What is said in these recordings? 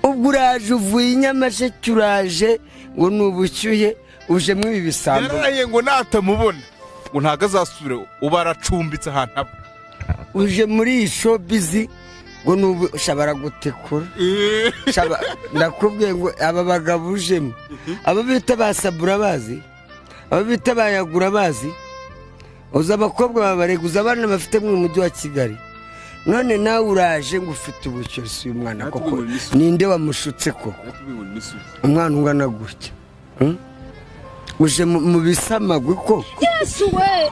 Ubwo uraje uvuye Nyamasheke, uraje ngo ni ubushyuhe, uje muri ibi bisambo. Yaraye ngo natamubona ngo ntago azasubira, uba aracumbitse ahantu aba. Uje muri iyi showbiz ngo ni ubu shabara gutekura. Ndakubwiye ngo aba bagabo ujemo, abo bita ba Sabura bazi, abo bita ba Yagura bazi, uza abakobwa babareguza abana bafite mu mujyi wa Kigali. None nawe uraje ngo ufite ubushyushyu uyu mwana koko, ninde wamushutse koko? Umwana ungana gutya uje mu bisamagwe koko? Yesu we!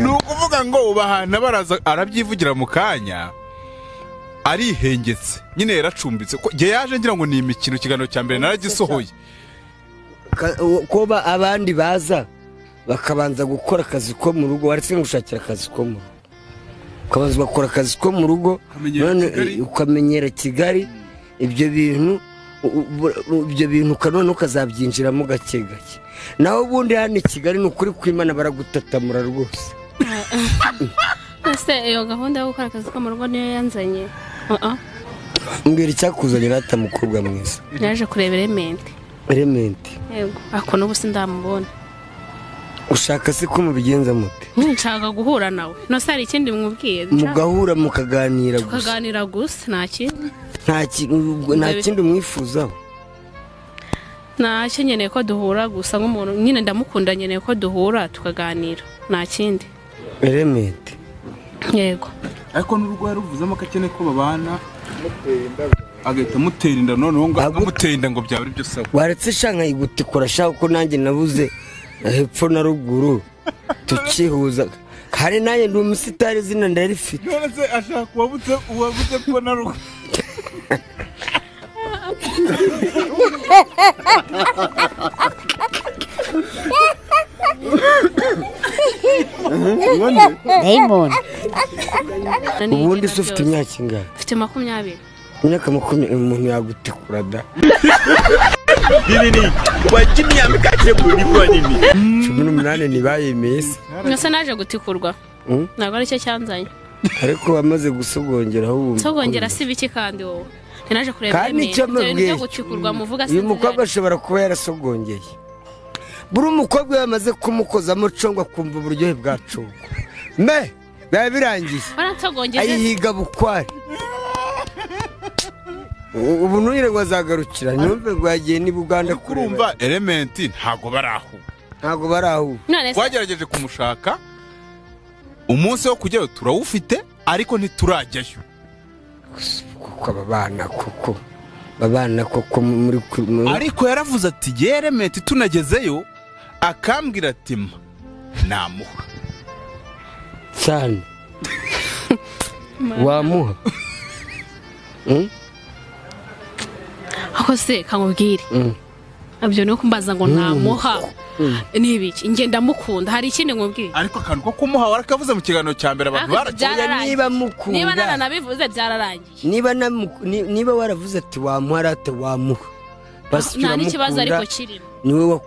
Ni ukuvuga ngo uba ahantu baraza arabyivugira mu kanya arihengetse nyine yaracumbitse. Ko yaje ngira ngo ni imikino, ikiganiro cya mbere naragisohoye. Kuba abandi baza bakabanza gukora akazi ko mu rugo, waretse gushakira akazi ko mu rugo, ukabanza ugakora akazi ko mu rugo, none ukamenyera Kigali, ibyo bintu none ukazabyinjiramo gake gake. Naho ubundi hano i Kigali ni ukuri kw'Imana baragutatamura rwose. Ese iyo gahunda yo gukora akazi ko mu rugo niyo yanzanye? Mbwira icyakuzanira ata mukobwa mwiza. Naje kureba Element. Element. Yego, ako n'ubu sindamubona. Ushaka se ko mubigenza mute? Nshaka guhura nawe. No se hari ikindi mwubwiye? Mugahura mukaganira gusa. Tukaganira gusa nta kindi. Nta kindi umwifuzaho. Ntacyo nkeneye ko duhura gusa nk'umuntu nyine ndamukunda, nkeneye ko duhura tukaganira nta kindi. Element. Yego. Ariko n'urugo yaruvuzemo ko akeneye ko babana, agahita amutera inda, noneho ngo amutera inda ngo byaba ari byo sawa. Waretse shanka igutikura shaka ko nanjye nabuze hepfo na ruguru tukihuza. Hari nanjye ndi umusitari izina ndarifite. None se ashaka uwabutse pfo na ruguru. Diamond. Ubundi se ufite imyaka ingahe? Mfite 20. Imyaka 20 umuntu yagutikura da. Nini 18 ntibayemeye se. Nase naje gutikurwa. Ntabwo aricyo cyanzanye. Ariko wamaze gusogongera aho wumva. Sogongera si biki kandi wowe. Naje kureba Element. Ibyo gutikurwa muvuga uyu mukobwa ashobora kuba yarasogongeye. Buri umukobwa yamaze kumukozamo congwa kumva uburyohe bwa congwa. Me biba birangiye. Baransogongeye. Ayihiga bukware. Ubu nuyire ngo azagarukira nyumve ngo yagiye ni Buganda kurumva Element ntago barahu. Ntago barahu. Twagerageje kumushaka umunsi wo kujyayo turawufite ariko ntiturajyayo. Kuko abana koko muri ariko yaravuze ati Element tunagezeyo akambwira ati namuha cyane. Wamuha Ako se kamubwire abyo no kumbaza ngo namuha ni ibiki nge ndamukunda hari ikindi nkubwire. Ariko akantu ko kumuha warakavuze mu kiganiro cya mbere abantu baracyari niba mukunda niba naranabivuze byararangiye. Niba waravuze ati wamuha rate wamuha nta n'ikibazo ariko kirimo. Niwe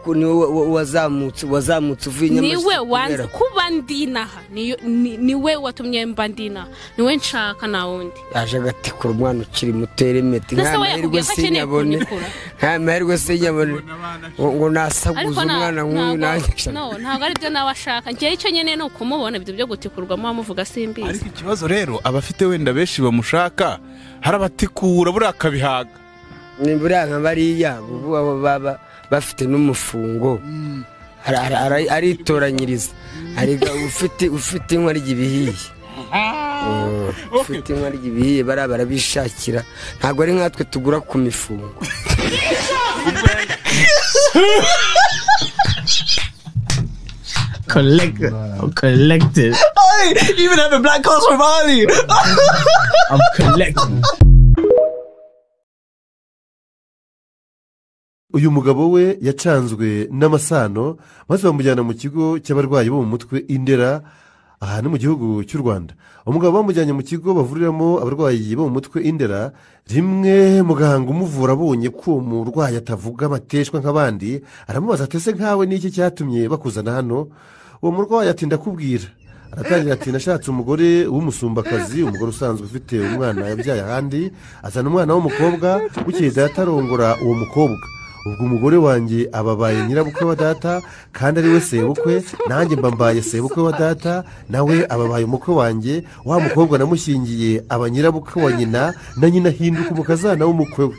wazamutse uvuye Nyamasheke. Niwe wanze kuba ndinaha, niwe watumye mba ndinaha, niwe nshaka na wundi. Yaje agatikura umwana ukiri muto Element nta mahirwe sinyabone, nta mahirwe sinyabone ngo nasaguze umwana nk'uyu nanjye. No, ntabwo ari byo nawe ashaka. Njye icyo nyene ni ukumubona, ibyo byo gutikurwamo amuvuga simbizi. Ariko ikibazo rero abafite wenda benshi bamushaka harabatikura buriya akabihaga. Ni buriya nka bariya baba bafite n'umufungo aritoranyiriza. Arega ufite inkwa ry'ibihiye. Ufite inkwa ry'ibihiye bariya barabishakira, ntabwo ari nkatwe tugura ku mifungo. Collected. I even have a black horse from Ali. I'm collecting. Uyu mugabo we yacanzwe n'amasano maze bamujyana mu kigo cy'abarwayi bo mu mutwe Indera aha ni mu gihugu cy'u Rwanda. Umugabo bamujyanye mu kigo bavuriramo abarwayi bo mu mutwe Indera, rimwe muganga umuvura abonye ko umurwayi atavuga amateshwa nk'abandi, aramubaza ati ese nkawe n'iki cyatumye bakuzana hano? Uwo murwayi ati ndakubwira, Aratangira ati: "Nashatse umugore w'umusumbakazi, umugore usanzwe ufite umwana yabyaye ahandi, azana umwana w'umukobwa. Bukeye data arongora uwo mukobwa. Ubwo umugore wanjye ababaye nyirabukwe wa data kandi ari we sebukwe, nanjye mba mbaye sebukwe wa data, nawe ababaye umukwe wanjye. Wa mukobwa namushyingiye aba nyirabukwe wa nyina, na nyina ahinduka umukazana w'umukwe we."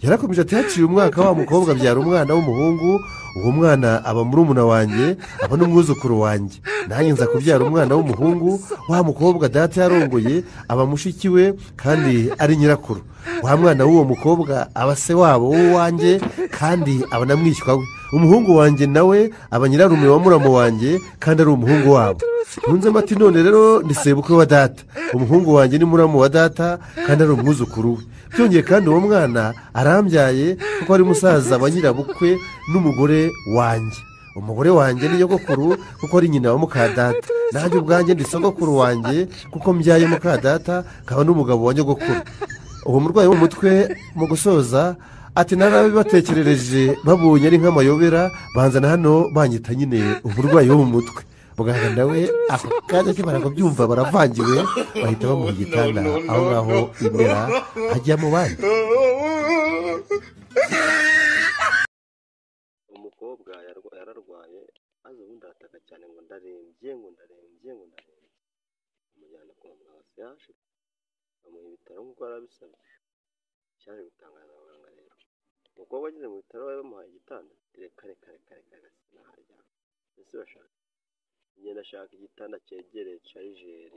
Yarakomeje ati: "Haciye umwaka, wa mukobwa abyara umwana w'umuhungu. Uwo mwana aba murumuna wanjye, aba n'umwuzukuru wanjye. Nanjye nza kubyara umwana w'umuhungu. Wa mukobwa data yarongoye aba mushiki we kandi ari nyirakuru. Wa mwana w'uwo mukobwa aba se wabo w'uwanjye kandi aba na mwishywa we. Umuhungu wanjye nawe aba nyirarume wa muramu wanjye kandi ari umuhungu wabo." Ntunzemo ati: "None rero ni sebukwe wa data, umuhungu wanjye ni muramu wa data kandi ari umwuzukuru we. Byongeye kandi uwo mwana arambyaye kuko ari musaza wa nyirabukwe n'umugore wanjye. Umugore wanjye ni nyogokuru kuko ari nyina wa muka data. Nanjye ubwanjye ndi sogokuru wanjye kuko mbyaye muka data, nkaba n'umugabo wa nyogokuru." Uwo murwayi wo mu mutwe mu gusoza ati: "Narabibatekerereje, babonye ari nk'amayobera, banzana hano banyita nyine umurwayi wo mu mutwe." Muganga nawe ako kanya akimara kubyumva baravangiwe, bahita bamuha igitanda aho ngaho imbera, ajya mu bandi. Umukobwa yararwaye, maze ubundi arataka cyane ngo ndarembye, ngo ndarembye, ngo ndarembye. Bamujyana kwa muganga CH, bamuha ibitaro nk'uko yarabisabye. Cyaje gutangaza abaganga rero, umukobwa ageze mu bitaro bari bamuhaye igitanda: "Reka reka reka reka reka, sinaharyama. Ese bashaka ngenda ashaka igitanda cyegereye chargeur."